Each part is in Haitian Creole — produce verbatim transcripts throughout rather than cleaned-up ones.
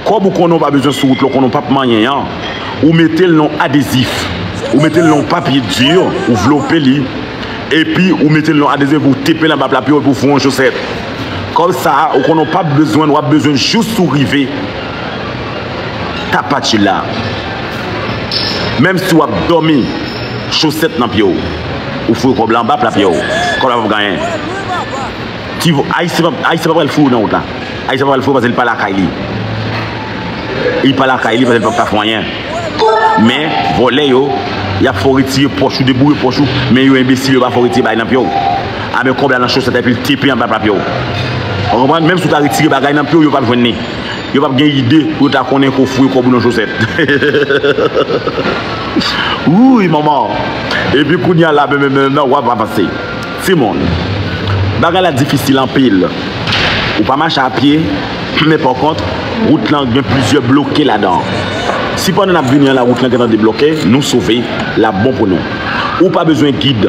Kòb ou konnen w pa bezwen sou wout la, ou konnen w p ap manyen an, ou mete l nan yon adezif, ou mete l nan yon papye di, ou vlope li, epi ou mete l nan yon adezif, ou tepe l anba pla pye w, epi ou foure yon chosèt. Kòb sa a, ou konnen w p ap bezwen l, w ap bezwen l jis ou rive Tapachula. Menm si w ap dòmi, chosèt nan pye w, ou foure kòb la anba pla pye w, kòb la p ap gen anyen. Ti vo-, Ayisyen p ap, Ayisyen p ap al foure w nan wout la. Ayisyen p ap al foure w paske li pa lakay li. Li pa lakay li paske li p ap ka fè anyen. Men, vòlè yo, y ap fè w retire pòch ou, deboure pòch ou, men yo enbesil, yo pa fè w retire bagay nan pye w. A men kòb la nan chosèt epi l tepe anba pla pye w. Ou konprann? Menm si w ta retire bagay nan pye w, yo p ap jwenn li. Yo p ap gen ide pou yo ta konnen ke w foure kòb ou nan chosèt. Wouy, manman. Epi kounye a la, men, men, men, nan, w ap avanse. Timoun, bagay la difisil anpil. Ou pa mache a pye, men pa kont, wout lan gen plizyè bloke ladan. Si pandan n ap vini an la, wout lan gentan debloke, nou sove, l ap bon pou nou. Ou pa bezwen gid.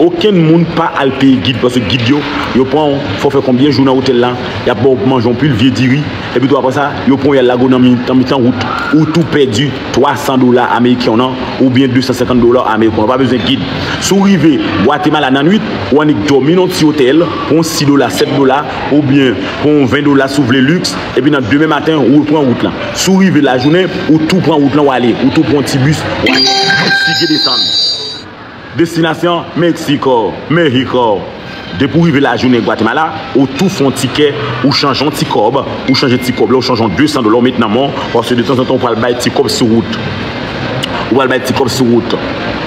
Okenn moun pa al peye gid, paske gid yo, yo pran w, fò w fè konbyen jou nan otèl la, y ap ba w manje yon pil vye diri, epi tou apre sa, yo pran w y al lage w nan mi-, nan mitan wout. Ou tou pèdi twa san dola ameriken w nan, oubyen de san senkant dola ameriken w nan. Ou pa bezwen gid. Si w rive Gwatemala nan nwit, ou annik dòmi nan yon ti otèl, pou yon sis dola, sèt dola, oubyen pou yon ven dola si w vle liks, epi nan demen maten, ou pran wout lan. Si w rive lajounen, ou tou pran wout lan, w ale. Ou tou pran yon ti bis, w ale. Sigi desann. Destinasyon, Meksiko, Mehiko. Depi w rive lajounen Gwatemala, ou tou fè yon tikè, ou chanje yon ti kòb, ou chanje ti kòb la, ou chanje yon de san dola, ou met nan men w, paske detanzantan ou pral bay ti kòb sou wout. Ou pral bay ti kòb sou wout.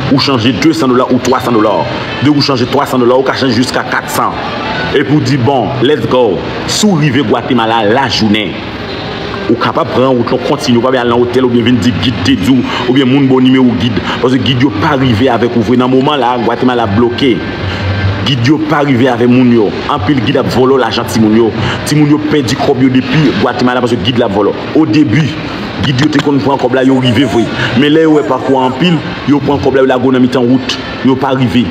Ou chanje de san dola ou twa san dola. Depi ou chanje twa san dola, ou ka chanje jiska kat san. Epi w di, bon, let's go. Si w rive Gwatemala lajounen, ou kapab pran wout lan kontinye, ou pa bezwen al nan otèl oubyen vin di gid te di w, oubyen moun ba w nimewo gid. Paske gid yo pa rive avèk ou vre. Nan moman la, Gwatemala bloke. Gid yo pa rive avèk moun yo. Anpil gid ap vòlò lajan timoun yo. Timoun yo pèdi kòb yo depi Gwatemala paske gid la ap vòlò. O debi, gid yo te konn pran kòb la, yo rive vre. Men lè yo wè pakou a anpil, yo pran kòb la, yo lage w nan mitan wout. Yo pa rive.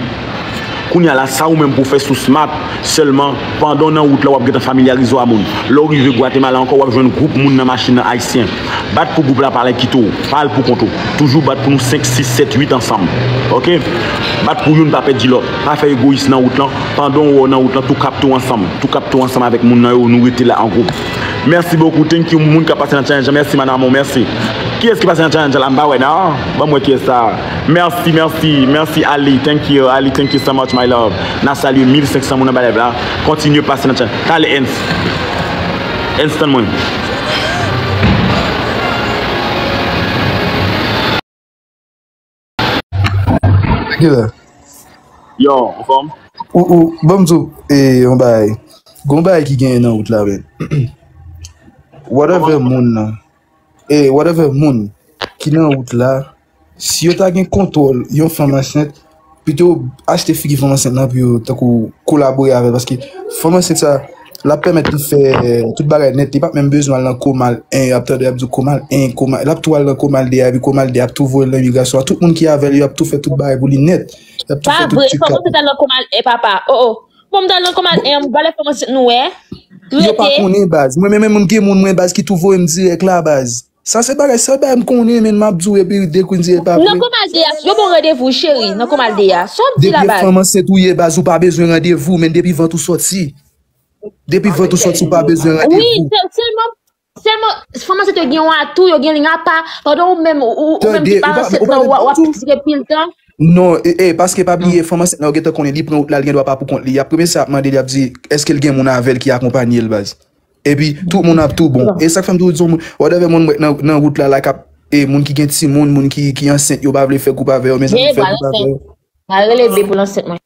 Kounye a la, sa ou menm pou w fè sou Smart, sèlman, pandan w nan wout la, w ap gentan familyarize w a moun. Lè w rive Gwatemala ankò, w ap jwenn gwoup moun nan machin nan ayisyen. Bat pou gwoup la pa al kite w. Pa al pou kont ou. Toujou bat pou nou senk, sis, sèt, uit ansanm. Oke? Bat pou youn pa pèdi lòt. Pa fè egoyis nan wout lan. Pandan w wè w nan wout lan, tou kapte w ansanm. Tou kapte w ansanm avèk moun nan yo, nou rete la an gwoup. Merci beaucoup. Thank you. Moun k ap pase nan challenge lan. Merci, mon amour. Merci. Kiyès ki pase nan challenge lan la? M pa wè, non. Ban m wè kiyès sa. Merci, merci, merci, Ali. Thank you, Ali. Thank you so much, my love. N a salye mil senk san moun anba live la. Kontinye pase nan challenge. Talè, Ens. Ens, tann mwen. Ki la? Yo, anfòm? Ou, ou, ban m di w, e, yon bagay. Gon bagay ki genyen nan wout la, men. Whatever moun nan. E, whatever moun ki nan wout la, si yo ta gen kontwòl yon fanm ansent, pito achte figi fanm ansent nan pou yo, tankou, kolabore avè l, paske fanm ansent sa, l ap pèmèt li fè tout bagay nèt, li p ap menm bezwen al nan koma l en, y ap tande y ap di koma l en, koma, l ap tou al nan koma l de a, epi koma l de a ap tou voye l nan imigrasyon an. Tout moun ki avè l yo ap tou fè tout bagay pou li nèt. Y ap tou fè tout ti kap. Pa vre, fanm ansent al nan koma l en, papa. Oh, oh. Bon, m t al nan koma l en, m pale fanm ansent nou wè. Yo pa konnen, baz. Mwen menm, menm, m gen moun mwen, baz, ki tou voye m dirèk la, baz. Sa se bagay, sèl bagay m konnen, men m ap di w epi de Queen di e pa vre. Nan koma l de a, yo ba w randevou, cheri, nan koma l de a. Sa w ap di la, baz? Depi fanm ansent ou ye, baz, ou pa bezwen randevou, men depi vant ou sòti. Depi vant ou sòti, ou pa bezwen randevou. Wi, sèlman, sèlman, fanm ansent yo gen yon atou, yo gen liy apa, pandan ou menm, ou, ou menm ki pa ansent nan, w ap, w ap tire pil tan. Non, e, e, paske pa bliye, fanm ansent nan yo gentan konnen li pran wout la, li gen dwa pa pou kont li. Y ap premye sa y ap mande, y ap di, èske l gen moun avè l ki akonpanye l, baz? Epi, tout moun ap tou bon. E sa k fè m toujou di yon moun, whatever moun mwen nan, nan wout la, la k ap, e moun ki gen timoun, moun ki, ki ansent, yo pa vle fè gwoup avè yo, mezanmi, fè gwoup avè yo. Mwen rele de pou l ansent mwen.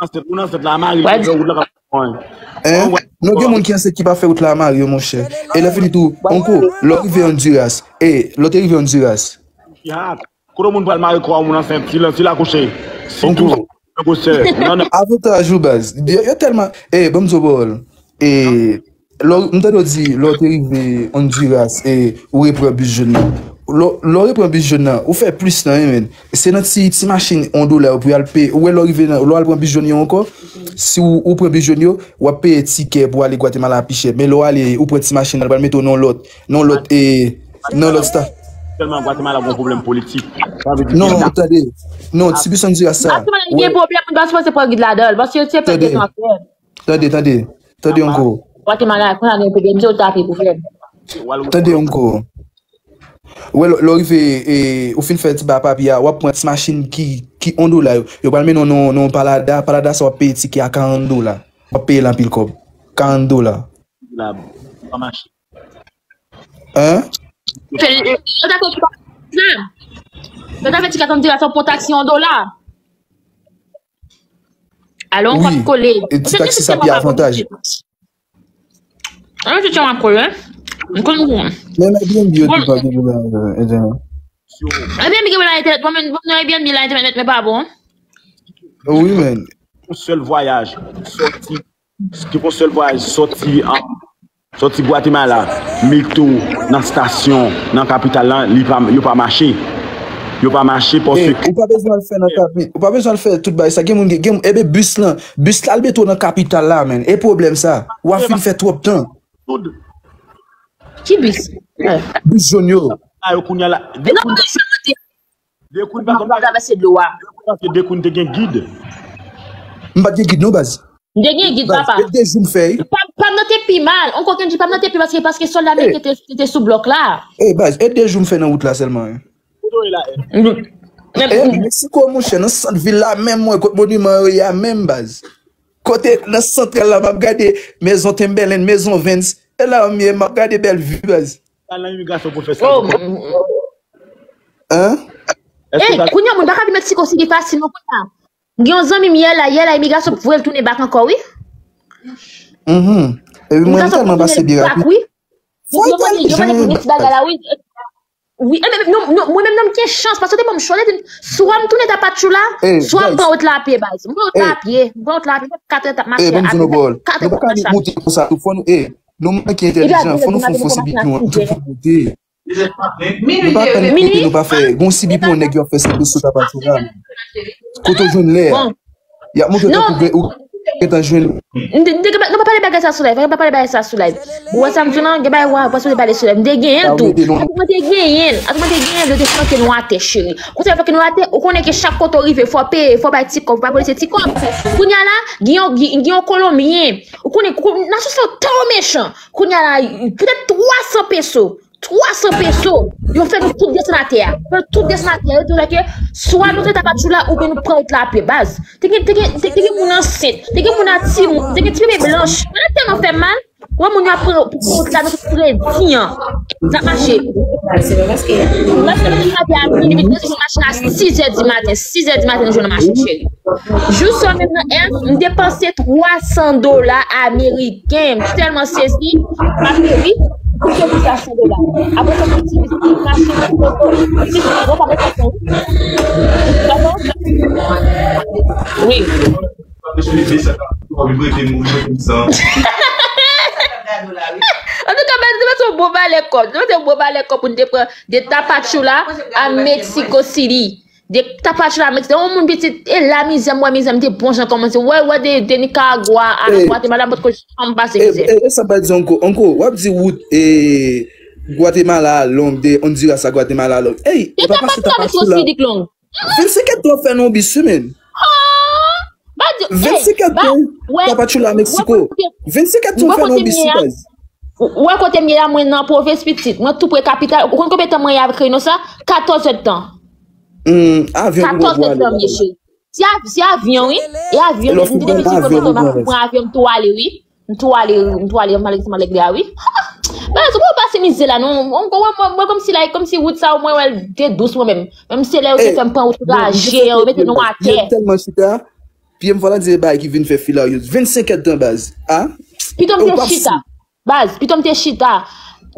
Ansent, moun ansent la, mari l fè wout la k ap pran. Hein? Non, gen moun ki ansent ki pa fè wout la, mari yo, monchè. E lè fini tou, onko, lè w rive Honduras, e, lè w te rive Honduras. Kote moun pral mare kò a moun ansent, si l, si l akouche. Sitou, negosye. Non, non. Avantaj ou, baz. Yo, yo tèlman, e, ban m di w pawòl. E, lè w, m tande w di, lè w te rive Honduras, e, ou repran bis jòn nan. Lè w repran bis jòn nan, ou fè plis nan, wi, men. Se nan ti, ti machin yon dola yo pou y al peye. Ou wè, lè w rive nan, lè w al pran bis jòn yo ankò, si w, ou pran bis jòn yo, w ap peye tikè pou ale Gwatemala pi chè. Men lè w ale, ou pran ti machin nan, l pral mete w nan lòt, nan lòt, e, nan lòt sta. Sèlman Gwatemala gen pwoblèm politik. Sa vle di non, tande. Non, ti bis Honduras sa. Gwatemala gen pwoblèm, moun pa sipoze pran gid ladan l, paske se pèp gen nan kè. Tande, tande. Tande yon kou. Gwatemala, konn gen pwoblèm, se yo tape pou fè. Tande yon kou. Wè, lè, lè w rive, e, ou fin fè ti ba papye a, w ap pran ti machin ki, ki yon dola yo. Yo pral mennen w nan, nan palada, palada sa w ap peye tikè a karant dola. W ap peye l anpil kòb. Karant dola. La, pa mache. Hein? Yo ta fè ti katòm dola, sa w pran taksi yon dola. Alò, w ap kole. E ti taksi sa pi avantaj. Alò, ti chan w ap kole. M konn ou. Men Airbnb yo tou pa gen pwoblèm, entènèt. Airbnb gen pwoblèm entènèt. Mwen menm, mwen Airbnb la entènèt, men pa bon. Wi, men. Yon sèl vwayaj, sòti, se te yon sèl vwayaj, sòti an, sòti Gwatemala, mete w nan stasyon, nan kapital la, li pa, yo pa mache. Yo pa mache paske ou pa bezwen al fè nan kapi, ou pa bezwen al fè tout bagay sa. Gen moun, gen, gen, ebe bis lan, bis la al mete w nan kapital la, men. E pwoblèm sa. W ap fin fè twòp tan. Ki bis? Bis jòn yo. A yo kounye a la. Non, bis jòn yo te. Dekoun pa konn travèse dlo a. Paske Dekoun te gen gid. M pa t gen gid non, baz. M te gen gid, papa. E de jou m fè. Pa, pa m nan te pi mal. Ankò Kendji, pa m nan te pi mal, se paske sòlda ameriken te, te sou blòk la. E baz, e de jou m fè nan wout la sèlman. Kote w ye la, Ed? E Meksiko, monchè, nan sant vil la menm, mwen, kot moniman yo ye a menm, baz. Kote, nan santral la, m ap gade Maison Timberland, Maison Vance. E la m ye, m ap gade bèl vi, baz. Al nan imigrasyon pou fè sa. Hein? Ey, kounye a, moun pa ka vin Meksiko City fasil, non, kounye a. Gen yon zanmi m yè la, yè la, imigrasyon voye l tounen bak ankò, wi. Mhm. Epi mwen, m tèlman pase byen rapid. Wi. Yo mande, yo mande pou ti bagay la, wi. Wi, e, men, non, non, mwen menm, non, m gen chans, paske te ban m chwa, te di m, swa m tounen Tapachula, swa m pran wout la pye, baz. M pran wout la pye, m pran wout la pye, m pran katè t ap mache, katè t ap mache. Nou pa ka moute konsa tou, fò nou, e, nou manke entèlijan, fò nou fè yon fo sibi pou nou, pou nou moute. Nou pa pèmèt kote nou pa fè. Gon sibi pou yon nèg yo ap fè sèvis sou Tapachula. Kote w jwenn lè a? Y ap montre tankou gen, ou gentan jwenn. Nou pa pale bagay sa sou live, pa pale bagay sa sou live. Ou wè sa m di w lan, gen bagay w pa sipoze pale sou live. M te genyen l tou. Atouman te genyen l, atouman te genyen l, yo te flanke nou atè, cheri. Ou te flanke nou atè, ou konnen ke chak kote w rive, fò w peye, fò w bay ti kòb, ou pa pote ti kòb. Kounye a la, gen yon, gen yon Kolonbyen. Ou konnen, nasyon sa yo twò mechan. Kounye a la, petèt twa san peso. Twa san peso. Yo fè nou tout desann atè a. Fè nou tout desann atè a. Yo di nou ke swa nou fè Tapachula oubyen nou pran wout la pye, baz. Te gen, te gen, te, te gen moun ansent. Te gen moun a timoun. Te gen ti bebe blanch. Mwen tèlman fè mal. Wè moun yo ap pran, pran wout la, nou tout predi an. N ap mache. Mwen fè nou mache a minui, nou jwenn machin a sizè di maten. Sizè di maten, nou jwenn machin, cheri. Jou sa menm nan, m depanse twa san dola ameriken. M tèlman sezi, m ap ri, m koupe pou twa san dola. Apre sa, m ti mache nan foto, m ti bon, pa mete sa. Wi. Antouka, baz, nou te mete yon bon valè kòb. Nou te mete yon bon valè kòb pou n te pran de Tapachula a Mexico City. De Tapachula, Mexico. Yon moun pitit, e la mizè, m wè mizè, m te bon jan kòmanse. Wè, wè, de, de Nicaragua a Guatemala, m potko janm pase mizè. E, e, e sa m pral di ankò, ankò, w ap di wout, e, Guatemala a long, de Honduras a Guatemala a long. Ey, e pa pase Tapachula. Vennsenk èdtan w ap fè nan yon bis, wi, men. Vennsenk èdtan, Tapachula, Mexico. Vennsenk èdtan w fè nan yon bis, wi, baz. Ou wè kote m ye a, mwen nan pwovens pitit. Mwen tou pre kapital. Ou konn konbyen tan mwen ye avèk Reynosa? Katòz èdtan. Hmm, avyon pou w ale. Katòz èdtan m ye, cheri. Si a, si avyon, wi. E avyon, m te depi ti kote m ap pran avyon, m tou ale, wi. M tou ale, m tou ale, malèzman, lèg li a, wi. Baz, ou pa pase mizè la, non. Mwen, mwen, mwen, mwen, kòmsi, like, kòmsi wout sa, mwen wè l te dous, mwen menm. Menm se lè yo te fè m pran wout raje, yo mete nou atè. Pye m tèlman chita, pye m fò la di se bagay ki vin fè filaryo. Vennsenk èdtan, baz. A? Pito m te chita. Baz, pito m te chita.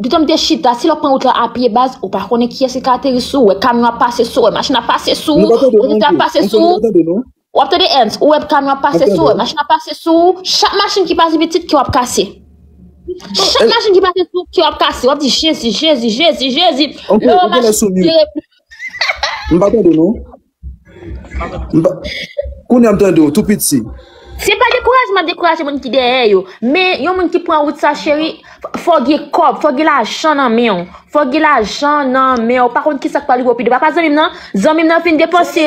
Pito m te chita. Si lè w pran wout la apye, baz, ou pa konnen kiyès ki ka ateri sou ou. Wè kamyon ap pase sou ou, wè machin ap pase sou ou, otorite ap pase sou ou. W ap tande, Ernst, ou wè kamyon ap pase sou ou, wè machin ap pase sou ou. Chak machin ki pase pitit, kè w ap kase. Chak machin ki pase sou kè w ap kase, w ap di Jezi, Jezi, Jezi, Jezi. Lè w machin tire. M pa tande non. M pa- Kounye a m tande w tou piti. Se pa dekourajman dekouraje moun ki dèyè yo. Men yon moun ki pran wout sa cheri, fò gen kòb, fò gen lajan nan men w. Fò gen lajan nan men w. Pa konn kisa k pral rive w pi devan. Pa zanmi m nan, zanmi m nan fin depanse.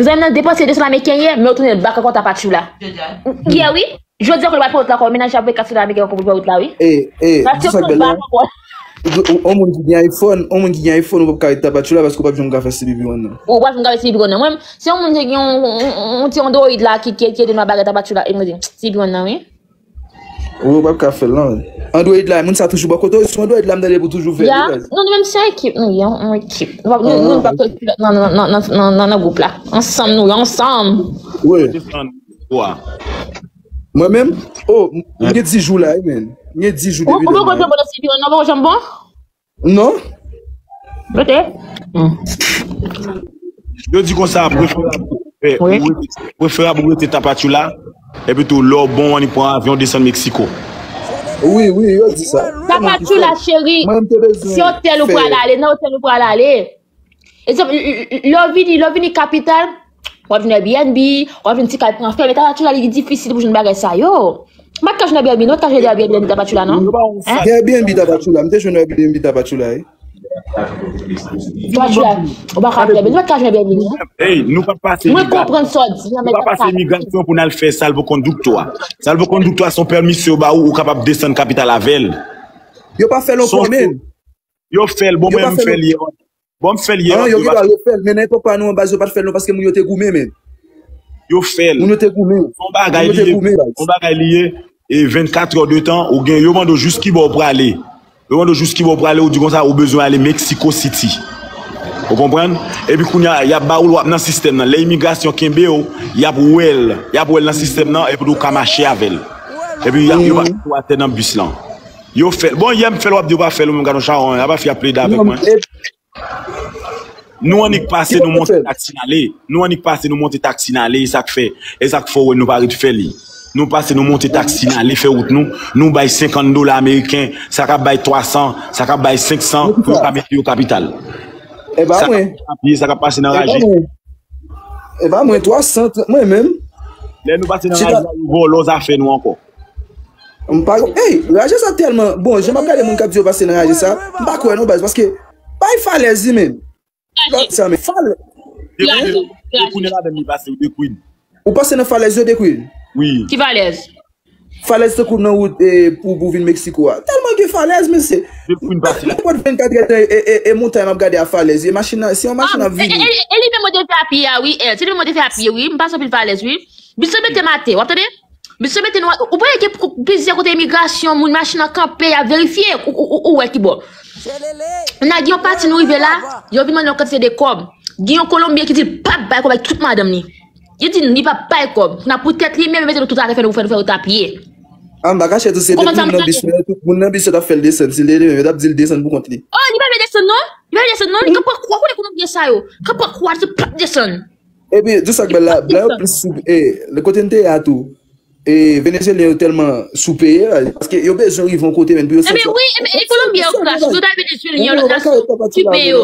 Zanmi m nan depanse de sèl ameriken yè, men w tounen bak ankò Tapatchoula. Yè wi. Jodi a konn pral pran wout la ankò, menaj ap vle kase la ameriken ankò pou pran wout la wi. E, e, di sa k bèl la. On moun ki gen iPhone, on moun ki gen iPhone, ou p ap ka ret Tapatchoula paske ou p ap janm ka fè C P P one nan. Ou p ap janm ka fè C P P one nan. Mwen, se yon moun ki gen yon, yon, yon, yon ti Android la ki, ki, ki ede nou a bagay Tapatchoula, e mwen di, C P P one nan wi. Ou p ap ka fè l non. Android la, moun sa toujou bò kote w, sou Android la m tande pou toujou fè. Ya, non, nou menm se yon ekip, nou, yon, yon ekip. Nou, nou, nou, nou, nan, nan, nan, nan, nan, nan gwoup la. Ansanm nou, ansanm. Wi. Mwen menm? Oh, m gen dis jou la wi, men. M gen dis jou depi lè. Ou poko jwenn bon nan C P one nan, ou poko jwenn bon? Non. Rete. Yo di konsa, preferab ou rete, preferab ou rete Tapatchoula, epi tou lè w bon w annik pran avyon desann Meksiko. Wi, wi, yo di sa. Tapatchoula cheri, se otèl ou pral ale, nan otèl ou pral ale. Egzanp, lè w vini, lè w vini kapital, w ap jwenn Airbnb, w ap jwenn ti kay pran fè, men Tapatchoula li difisil pou jwenn bagay sa yo. M pa t ka jwenn Airbnb, nou pa t ka jwenn Airbnb Tapatchoula non. Gen Airbnb Tapatchoula, m te jwenn Airbnb Tapatchoula wi. Tapatchoula, ou pa ka jwenn Airbnb, nou pa t ka jwenn Airbnb non. Ey, nou pa t pase imigrasyon. Mwen konprann sa w di, non men Tapatchoula. Nou pa t pase imigrasyon pou n al fè Salvoconducto a. Salvoconducto a se yon pèmisyon yo ba ou, ou kapab desann kapital avè l. Yo pa fè l ankò menm. Yo fè l, bon mwen menm m fè l yè. Bon, m fè l yè. An, yo gen dwa refè l, men nan epòk pa nou an baz, yo pa t fè l non, paske moun yo te goumen, men. Yo fè l. Moun yo te goumen, baz. Yon bagay li ye, yon bagay li ye, e vennkat è de tan, ou gen, yo mande w jis ki bò w prale. Yo mande w jis ki bò w prale, ou di konsa, ou bezwen ale Mexico City. Ou konprann? Epi kounye a, y ap ba ou l, w ap nan sistèm nan. Lè imigrasyon kenbe w, y ap wè l, y ap wè l nan sistèm nan, epi tou w ka mache avè l. Epi y ap, yo pa kite w atè nan bis lan. Yo fè l. Bon, yè m fè l, w ap di yo pa fè l, ou menm gad yon chawony, apa fi ap plede avèk mwen. Nou annik pase nou monte taksi n ale. Nou annik pase nou monte taksi n ale, e sa k fè, e sa k fè w wè nou pa ret fè li. Nou pase nou monte taksi n ale, fè wout nou, nou bay senkant dola ameriken, sa k ap bay twa san, sa k ap bay senk san, pou yo ka mete yo kapital. Sa k ap pase nan raje. E pa mwen, twa san, mwen menm. Lè nou pase nan raje, yo vòlò zafè nou ankò. M pa, ey, raje sa tèlman, bon, jan m ap gade moun k ap di yo pase nan raje sa, m pa kwè non baz, paske bay falèz li menm. Lòt sa men, falèz. Dekoune ladan li pase, dekoune. Ou pase nan falèz yo, dekoune? Wi. Ki falèz? Falèz tankou nan wout e, pou, pou vin Meksiko a. Tèlman gen falèz, mesye. Dekoune pase la. Nenpòt vennkat è, e, e, e montay m ap gade a falèz. E machin nan, se yon machin ap vini. E, e, e li menm mwen te fè a pye a, wi, e, se li menm mwen te fè a pye, wi. M pase anpil falèz, wi. Bis yo mete m atè, w ap tande? Misye mete nou, ou pa wè gen plizyè kote imigrasyon, moun machin nan kanpe, y ap verifye, ou, ou, ou, ou wè ki bò. N a gen yon pati nou rive la, yo vin mande yon kantite de kòb. Gen yon Kolonbyen ki di l p ap bay kòb ak tout madanm li. Li di li p ap bay kòb. Kounye a poutèt li menm, yo mete nou tout atè, fè nou, fè nou fè wout a pye. A m pa kache tou, se tout moun nan bis yo, tout moun nan bis yo t ap fè l desann. Si l te demen, yo t ap di l desann pou kont li. Oh, li pa vle desann non. Li pa vle desann non. Li kanpe kwa, kote Kolonbyen sa yo? Kanpe kwa, li p ap desann. Epi, di sa k bèl la, blan yo plis sou, e, kote n te ye a tou, e, Venezyelyen yo tèlman soupeye, paske yo bezwen rive yon kote, men, pou yo soti. Ebyen, wi, ebyen, e Kolonbyen yo kras, yo ta Venezyelyen yo, yo kras, soupeye yo.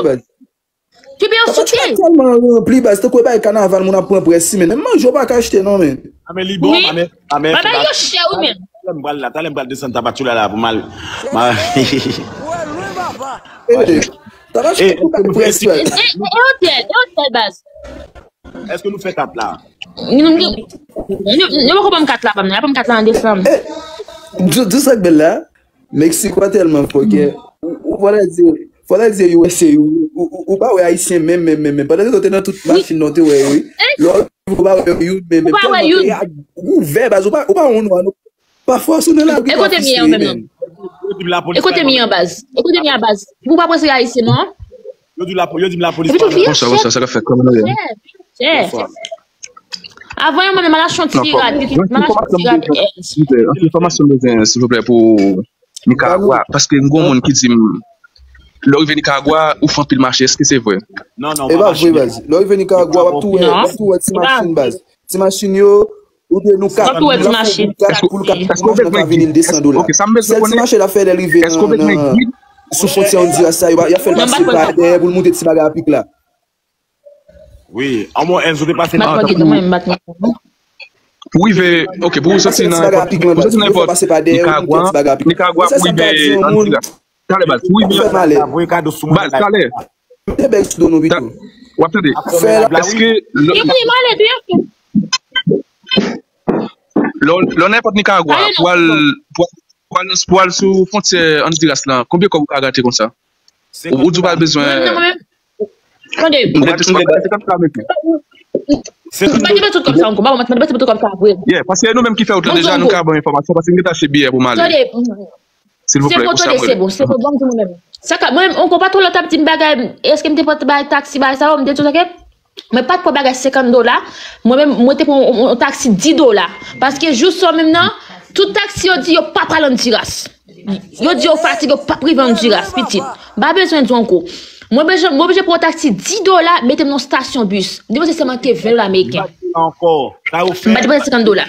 Soupeye yo, soupeye. Tèlman ranpli, baz, tankou e bay kanaval, moun ap pran près, si, men, menm manje yo pa ka achte, non, men. A, men, li bon, a, men, a, men, bagay yo chè, wi, men. Talè m pral la, talè m pral desann Tapatchoula la pou m al, m al. Tabasco pou bay près, baz. E, e, e otèl, e otèl, baz. Èske nou fè kat la? Nou, nou, nou, nou, nou poko ban m kat la, ban m nan. Y ap ban m kat la an desanm. Di, di sa k bèl la. Meksiko a tèlman fòkè. Ou, ou, fòlè di, fòlè di U S A, ou, ou, ou, ou pa wè Ayisyen menm, menm, menm, menm. Pandan se tan w te nan tout machin nan, w te wè yo, wi. Lè w rive, ou pa wè youn, menm, menm. Tèlman peyi a ouvè, baz, ou pa, ou pa wè yon nwa, non. Pafwa, si w nan lari, w ka fisteye menm. E kote m ye an, baz? E kote m ye an, baz? Ou pa panse Ayisyen, non? Yo di m lapolis pa la. Bonchwa, bonchwa, sa k ap fèt, kòman nou ye? Avan yon mwen menm, m al achte yon ti rad, m al achte yon ti rad. Yon ti enfòmasyon m bezwen, silvouplè, pou Nikaragwa. Paske m gen yon moun ki di m, lè w rive Nikaragwa, ou fè anpil mache. Èske se vre? Non, non, m pa mache. E pa vre, baz. Lè w rive Nikaragwa, w ap tou wè, w ap tou wè ti machin, baz. Ti machin yo, Oubyen nou ka, Mwen tou wè ti mache. Pou l ka, pou manch nan ka vini l de san dola. Ok, sa m bezwen Sèl ti konnen. Mache la fè lè l rive Èske w nan, bezwen nan, gid? Sou fwontyè Ondiras sa, yo, y ap fè l Non, m pa pase t wè pa sa. Dèyè pou l moute ti bagay a pik la. Wi, an mwen, Enzo te pase M pa t nan wè tan gid, mwen, m pa t wè. Pou rive, ok, pou w soti Pase ti nan bagay a nenpòt, pik pou lan, w soti nan yo fè nenpòt pase pa Dèyè pou l moute Nicaragua, ti bagay a pik la. Nicaragua Sa, pou sa m ka rive di yon an moun, Nicaragua. Talè baz, pou rive fè malè. Avoye kado sou mwen. Baz, talè. Te bèk sou do nou Ta- pito. W ap tande. Fè la. Èske Yo pou li malè, tou, yo. Lò, lò nenpòt Nicaragua, Ale pou al, pou al, pou al, pou al sou fwontyè Ondiras lan, konbyen kòb ou ka gate konsa? Ou, ou di w pa bezwen. Mwen menm, mwen menm. Tande. Ou mete senkant dola, mesye. M pa te mete tout kòb sa ankò, m pa mete tout kòb sa vre. Yeah, paske nou menm ki fè wout la Mwen deja, di nou ankò. ka ban enfòmasyon, paske m gentan achte biyè pou m ale. Tande. Silvouplè, Se bon, pou tande, Samuel. Se bon, se bon, m di mwen menm. Sa ka, mwen, ankò pa twò lè w t ap di m bagay, èske m te pran bagay taksi, bagay sa yo, m te di w sa, ke mwen pa t pran bagay senkant dola, mwen menm, mwen te pran yon, yon taksi dis dola. Paske jou sa menm nan, tout taksi yo di yo pa pral Ondiras. Yo di yo fatige, yo pa p rive Ondiras, pitit. M pa bezwen di w ankò. Mwen bezwen, mwen bezwen pran yon taksi dis dola, mete m nan stasyon bis. Depanse sèlman ke ven dola ameriken. Ankò. Sa yo M pa fè. depanse senkant dola.